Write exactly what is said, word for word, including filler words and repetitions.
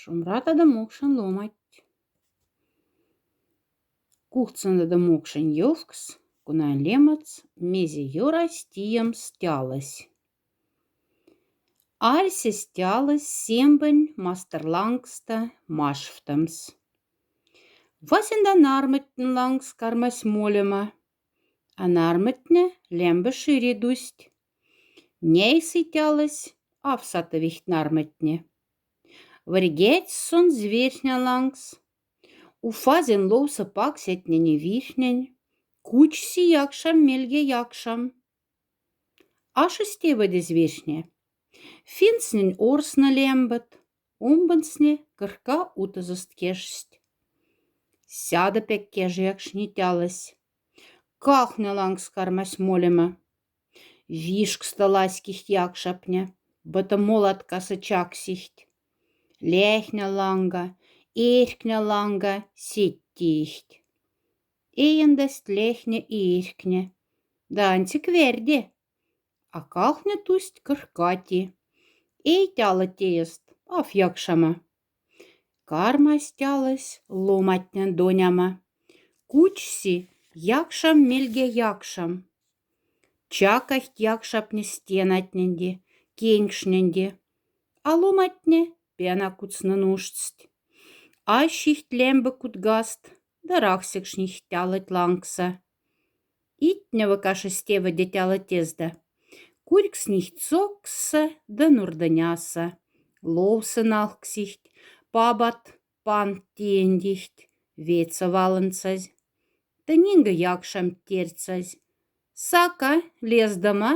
Шумбрата да мокшень ломать. Кулхтсана да мокшень ёвкс, кунан лемац «Мезе ёрась тиемс тялось». Арьсесь тялось сембонь мастор лангста машфтомс. Васендан нармытнень лангс кармась молема, а нармытне лембе ширидусть. Няйсӧ тялось аф сатӧ вихть нармытне. Вӧргедсь сон зверьхня лангс. Уфазен ловсӧ паксятненень и вирьхнень. Кучси якшам мельге якшам. Ашыс тевӧдӧ зверьхне. Финснень орсны лембӧд, омбынсне кырка утӧзыст кежсть. Сяда пек кежиякшни тялось. Калхне лангс кармась молема. Вишкстӧ ласькихть якшапне, быдӧн молоткасӧ чаксихть. Ляхне ланга, эрькне ланга сеттихть. Эйендасть ляхне и эрькне, да ансяк верде. А калхне тусть кыркати. Эй тялӧ теест аф якшама. Кармась тялӧсь ломатнень доняма. Кучси якшам мельге якшам. Чакахть якшапне стенатненди, кенкшненди. А ломатне пяна кутсны нуштсть. Ассихть лембе кутгаст да рахсекшнихть тялӧть лангса. Итне вӧкашыс тевӧдӧ тялӧтезда. Курькснихть сокссӧ да нурдӧнясӧ. Ловсӧ налксихть, пабат пант тиендихть, ветса валӧнтсазь. Да нинге якшам тердсазь. Сака, лездама,